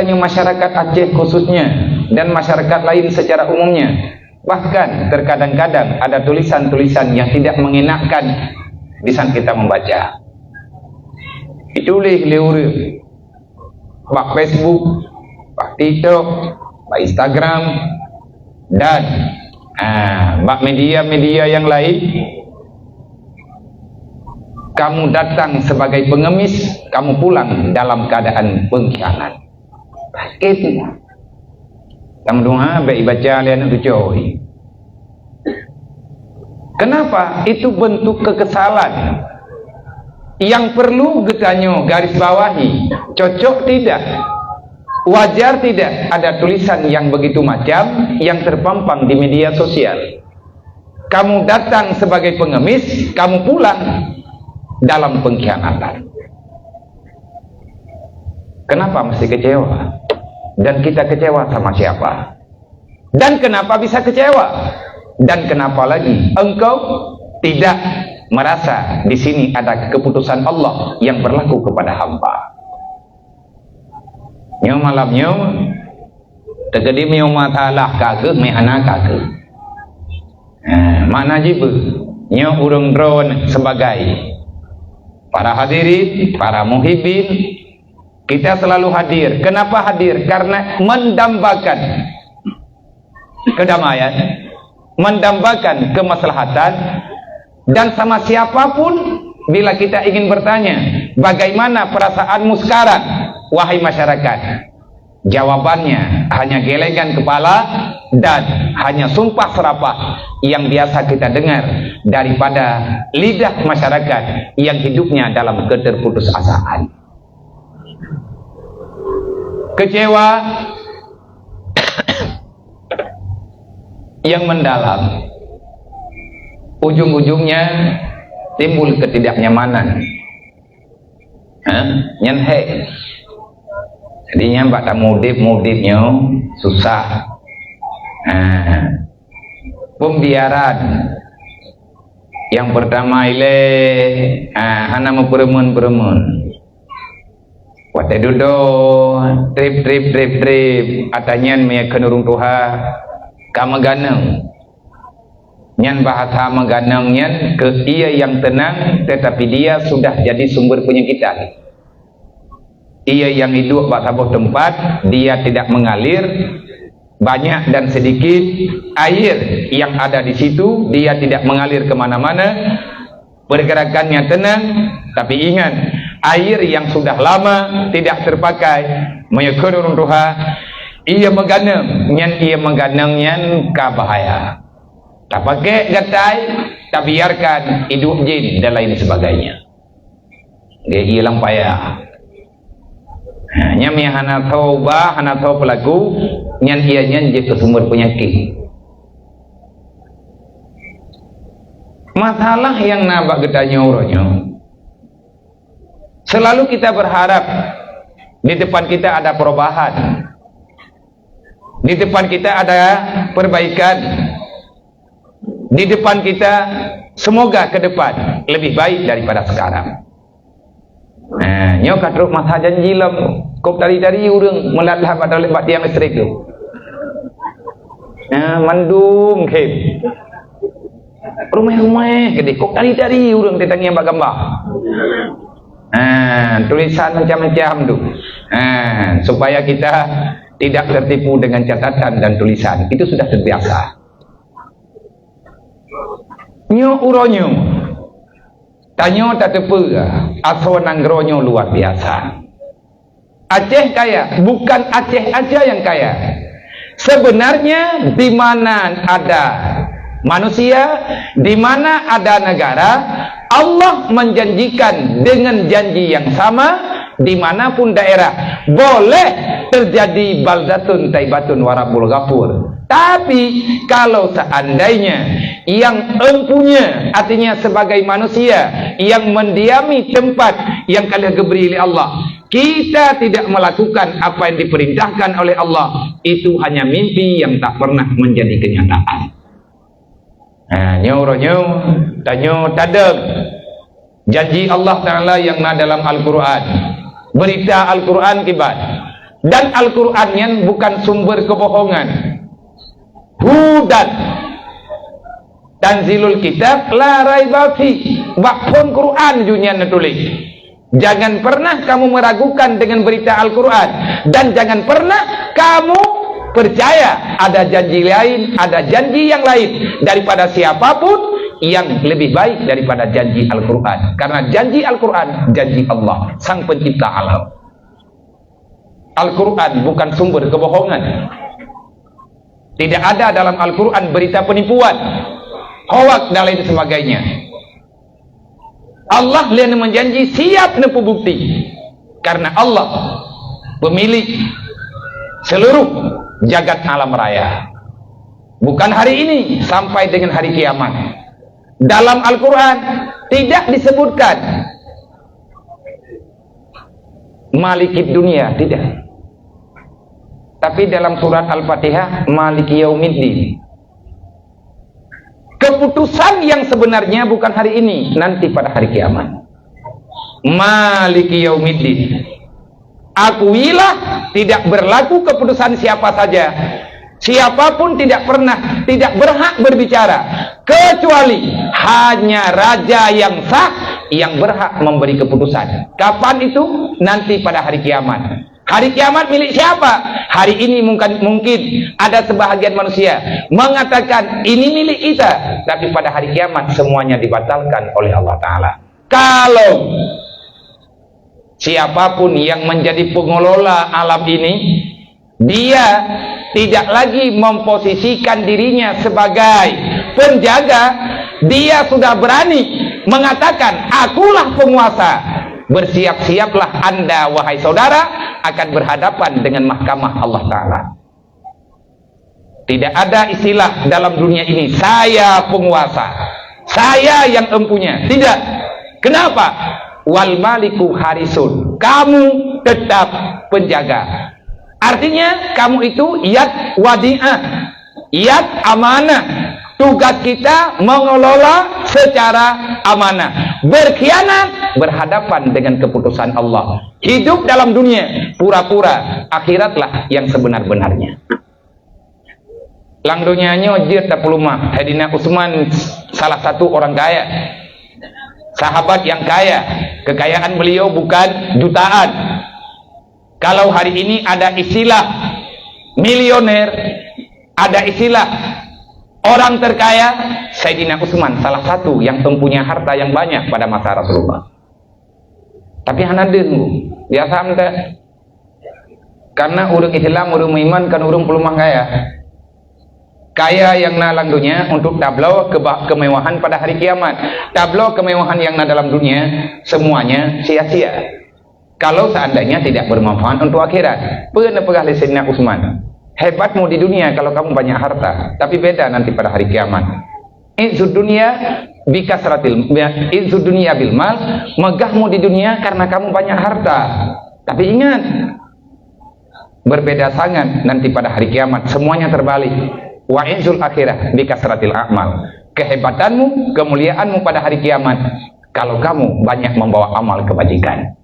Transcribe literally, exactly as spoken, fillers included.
hanya masyarakat Aceh khususnya dan masyarakat lain secara umumnya. Bahkan terkadang-kadang ada tulisan-tulisan yang tidak mengenakkan di saat kita membaca. Dituléh lé ureuëng bak Facebook, bak TikTok, bak Instagram, dan, ah, bak media-media yang lain. Kamu datang sebagai pengemis, kamu pulang dalam keadaan pengkhianat. Sakét. Tameudoa bèk ibaca lé aneuk cucoe. Kenapa? Itu bentuk kekesalan yang perlu geutanyoe garis bawahi. Cocok tidak? Wajar tidak ada tulisan yang begitu macam yang terpampang di media sosial? Kamu datang sebagai pengemis, kamu pulang dalam pengkhianatan. Kenapa mesti kecewa? Dan kita kecewa sama siapa? Dan kenapa bisa kecewa? Dan kenapa lagi engkau tidak merasa di sini ada keputusan Allah yang berlaku kepada hamba? Nyoe malam nyoe, teukeudi meunyoe masalah ka kheueh, meuhana ka kheueh. Ha, makna jibeuet, nyoe ureuëng droeneuh sebagai para hadirin, para muhibin, kita selalu hadir. Kenapa hadir? Karena mendambakan kedamaian, mendambakan kemaslahatan, dan sama siapapun, bila kita ingin bertanya, "Bagaimana perasaanmu sekarang, wahai masyarakat?" Jawabannya hanya gelengan kepala dan hanya sumpah serapah yang biasa kita dengar daripada lidah masyarakat yang hidupnya dalam keterputusasaan. Kecewa yang mendalam, ujung-ujungnya timbul ketidaknyamanan. Ha? Nyan hai. Jadi, nyan bak tamudim-mudim nyoe susah. Ha. Pembiaran. Yang pertama ilée, ha, hana meupeureumeun-peureumeun. Watée dudoe, treb, treb, treb, treb, ata nyan meunyo kheun ureuëng tuha, ka meuganeueng. Nyan bahasa meuganeueng nyan keu ie nyang teunang, tetapi dia sudah jadi sumber penyakitan. Ie nyang iduek bak saboh teumpat, dia tidak mengalir, banyak dan sedikit, air yang ada di situ, dia tidak mengalir ke mana-mana, pergerakannya tenang, tapi ingat, air yang sudah lama tidak terpakai, meunyo kheun ureuëng tuha, ie meuganeueng, nyan ie meuganeueng nyan ka bahaya. Tapakai gatai, tabiarkan iduek jin dan lain sebagainya. Dia ie lam paya. Ha, nyan meunyo hana tho ubat, hana tho peulaku, nyan ie nyan jeuet keu sumber peunyakét. Masalah nyang na bak geutanyoe uroe nyoe, selalu kita berharap di depan kita ada perubahan, di depan kita ada perbaikan, di depan kita, semoga ke depan lebih baik daripada sekarang. Nah, nyoe ka trok masa janji lom. Kok tari-tari ureuëng meulat-lat bak, bak tiang listrik tu. Nah, mandum khém. Rumah-rumah gede. Kok tari-tari ureuëng ditangiang bak gambar. Nah, tulisan macam-macam tu. Nah, supaya kita tidak tertipu dengan catatan dan tulisan. Itu sudah terbiasa. Nyoe uroe nyoe, tanyoe tateupeue asoe nanggroe nyoe luar biasa. Aceh kaya, bukan Aceh aja yang kaya. Sebenarnya di mana ada manusia, di mana ada negara, Allah menjanjikan dengan janji yang sama, di mana pun daerah boleh terjadi baldatun taibatun wa rabbul ghafur. Tapi kalau seandainya yang empunya, artinya sebagai manusia yang mendiami tempat yang ka lheueh geubri lé Allah, kita tidak melakukan apa yang diperintahkan oleh Allah, itu hanya mimpi yang tak pernah menjadi kenyataan. Ha, nyoe uroe nyoe, tanyoe tadong janji Allah Taala nyang na dalam Al-Quran. Berita Al-Quran kiban. Dan Al-Quran nyan bukan sumber kebohongan. Hudan. Tanzilul kitab la raiba fi. Bak phon Quran ju nyan neutuléh. Jangan pernah kamu meragukan dengan berita Al-Quran. Dan jangan pernah kamu percaya ada janji lain, ada janji yang lain daripada siapapun yang lebih baik daripada janji Al-Quran. Karena janji Al-Quran, janji Allah, Sang Pencipta alam. Al-Quran bukan sumber kebohongan. Tidak ada dalam Al-Quran berita penipuan, hoak dan lain sebagainya. Allah lé meujanji siap neupeubukti. Karena Allah pemilik seluruh jagat alam raya. Bukan hari ini, sampai dengan hari kiamat. Dalam Al-Quran tidak disebutkan Malikid dunia, tidak. Tapi dalam surat Al-Fatihah, Maliki yaumiddin. Keputusan yang sebenarnya bukan hari ini, nanti pada hari kiamat. Maliki yaumiddin. Akuilah, tidak berlaku keputusan siapa saja. Siapapun tidak pernah, tidak berhak berbicara, kecuali hanya raja yang sah yang berhak memberi keputusan. Kapan itu? Nanti pada hari kiamat. Hari kiamat milik siapa? Hari ini mungkin, mungkin ada sebahagian manusia mengatakan ini milik kita, tapi pada hari kiamat semuanya dibatalkan oleh Allah Ta'ala. Kalau siapapun yang menjadi pengelola alam ini, dia tidak lagi memposisikan dirinya sebagai penjaga, dia sudah berani mengatakan, "Akulah penguasa." Bersiap-siaplah Anda, wahai saudara, akan berhadapan dengan mahkamah Allah Ta'ala. Tidak ada istilah dalam dunia ini, "Saya penguasa, saya yang empunya." Tidak. Kenapa? "Wal maliku harisun." Kamu tetap penjaga. Artinya, kamu itu yad wadi'ah, yad amanah. Tugas kita mengelola secara amanah. Berkhianat, berhadapan dengan keputusan Allah. Hidup dalam dunia, pura-pura, akhiratlah yang sebenar-benarnya. Lam donya nyoe jeuet tapeuleumah, Saidina Utsman salah satu orang kaya. Sahabat yang kaya, kekayaan beliau bukan jutaan. Kalau hari ini ada istilah milioner, ada istilah orang terkaya, Saidina Utsman salah satu yang mempunyai harta yang banyak pada masa Rasulullah. Tapi hana deuh, biasa meuta. Karena ureuëng Islam, ureuëng meuiman kan ureuëng peuleumah kaya. Kaya nyang na lam dunia untuk tabloe keba-, kemewahan pada hari kiamat. Tabloe kemewahan nyang na dalam dunia, semuanya sia-sia. Kalau seandainya tidak bermanfaat untuk akhirat. Peue neupeugah lé Saidina Utsman? Hebatmu di dunia kalau kamu banyak harta, tapi beda nanti pada hari kiamat. Izzud dunia bikasratil, ya, izzud dunia bil mal, megahmu di dunia karena kamu banyak harta. Tapi ingat, berbeda sangat nanti pada hari kiamat, semuanya terbalik. Wa izzul akhirah bikasratil a'mal. Kehebatanmu, kemuliaanmu pada hari kiamat kalau kamu banyak membawa amal kebajikan.